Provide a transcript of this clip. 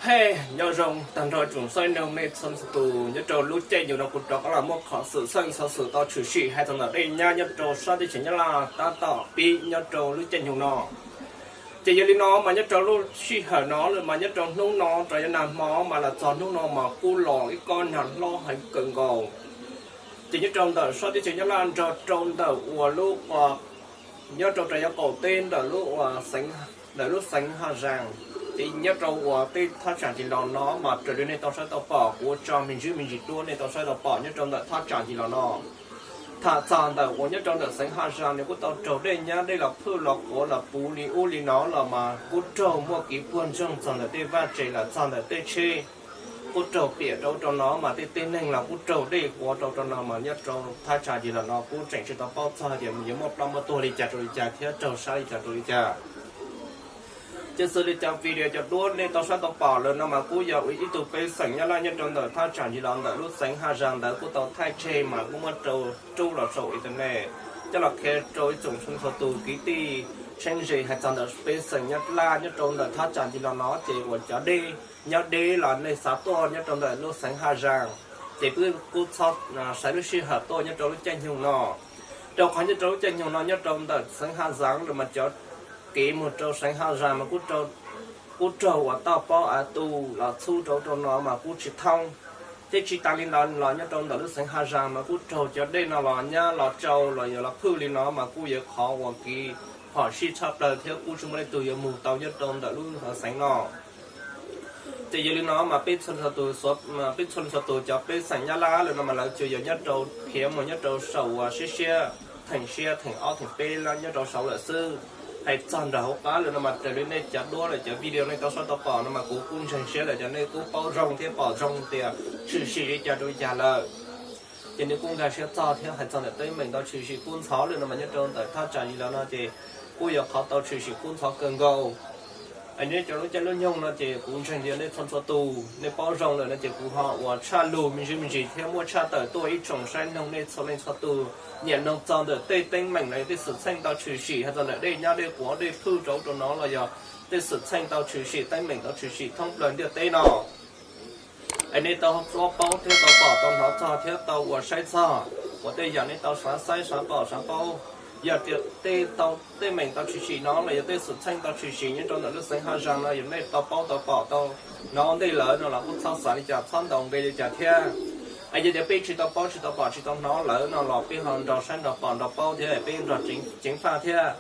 Hej, nyob zoo tag nrho tsoom saib noog nej txhua txhua tus. Nyob rau lub caij nyoog no kuv rov qab los muab qhov xwm txheej xov xwm tau tshwm sim hais txog ntawm dej nyab nyob rau sab teb chaws Nyab Laj tab tom pib nyob rau lub caij nyoog no. Ces yog li no mas nyob rau lub sij hawm no los mas nyob rau hnub no rau yav nag hmo mas los txog hnub no mas kuj los ib kob nag hlob heev kawg nkaus. Ces nyob rau ntawm sab teb chaws Nyab Laj nrog rau ntawm uas lub, nyob rau rau yav qaum teb ntawm lub uas xeev, ntawm lub xeev Haj Zaas, ces nyob rau uas tej thaj tsam ntsis los no mas raws li nej tau saib tau pom, kuv ua tso me ntsis me ntsis tuaj nej tau saib tau pom nyob rau ntawm thaj tsam ntsis los no. Tham txog ntawm uas nyob rau ntawm xeev Haj Zaas nws kuj tau raug dej nyab dej los phwj los quav los puv li ub li no los mas kuj raug muaj kev puag ntsoog txog ntawm tej vaj tse los txog ntawm tej tsheb kuj raug piam rau rau no mas tej tib neeg los kuj raug dej quav rau rau no mas nyob rau thaj tsam ntsis los no kuj tseem tsis tau paub txog tias yuav muaj ploj muaj tuag li cas rau li cas thiab raug sab li cas rau li cas. Ces xws li cov video cov duab nej tau saib tau pom lawm no mas kuj yog ib tug pej xeem Nyab Laj nyob rau ntawm thaj tsam ntsis los ntawm lub xeev Haj Zaas ntawd kuj tau thaij tseg mas kuj muab rau rub los saum internet coj los qhia rau ib tsoom txhua txhua tus kwv tij txheeb ze hais txog ntawm pej xeem Nyab Laj nyob rau ntawm thaj tsam ntsis los no ces uas cov dej nyob deb los nej xav tuaj nyob rau ntawm lub xeev Haj Zaas ces peb kuj txhob saib lub sij hawm tuaj nyob rau lub caij nyoog no. Rau qhov nyob rau lub caij nyoog no nyob rau ntawm xeev Haj Zaas los mas cov kev mus rau xeev Haj Zaas mas kuj raug uas toj pob av tu los txhub rau rau no mas kuj tsis thoob. Thiab tsis tas li ntawd los nyob rau ntawm lub xeev Haj Zaas mas kuj raug cov dej no los nyab los tsau los yog los phwj li no mas kuj yog qhov uas kev phom sij tshaj plaws thiab kuj tsis muaj leej twg yuav mus tau nyob rau ntawm lub xeev no. Ces yog li no mas peb txhua leej txhua tus, peb txhua leej txhua tus cov pej xeem Nyab Laj lawm no mas lawv tsuas yog nyob rau khiav mus nyob rau saum uas siab siab, theem siab theem ob theem peb nyob rau saud lawm xwb. Hais txog nram hauv qab lawm no mas raws li nej cov duab lawm cov video nej tau saib tau pom no mas kuv kuj ntseeg siab lawm cov nej kuj paub zoo thiab pom zoo tias tshwm sim li cas rau li cas lawm. Ces nws kuj nkag siab txog thiab hais txog ntawm teeb meem tau tshwm sim kub ntxhov lawm no mas nyob rau ntawm thaj tsam li los no ces kuj yog qhov tau tshwm sim kub ntxhov kawg nkaus. Nyob rau lub caij lub nyoog no ces kuv ntseeg tias nej txhua txhua tus nej paub zoo lawm no ces kuv ho uas tshaj lus me ntsis me ntsis thiab muab tshaj tawm tuaj ib tsoom saib noog nej txhua leej txhua tus nyiam noog txog ntawm tej teeb meem los yog tej xwm txheej tau tshwm sim hais txog ntawm dej nyab dej quav dej phwj rau rau no los yog tej xwm txheej tau tshwm sim teeb meem tau tshwm sim thoob plaws ntiaj teb no. Es nej tau paub thiab tau pom tau hnov txog thiab tau uas saib txog uas tej yam nej tau xav saib xav pom xav paub, yog tias tej tau teeb meem tau tshwm sim no los yog tej xwm txheej tau tshwm sim nyob rau ntawm lub xeev Haj Zaas no yog nej tau paub tau pom tau hnov ua ntej lawm no los kuj txhob xav li cas txhob ntaus nqi li cas thiab. Es yog tias peb tsis tau paub tsis tau pom tsis tau hnov lawm no los peb ho nrog saib nrog pom nrog paub thiab peb nrog ceev faj thiab.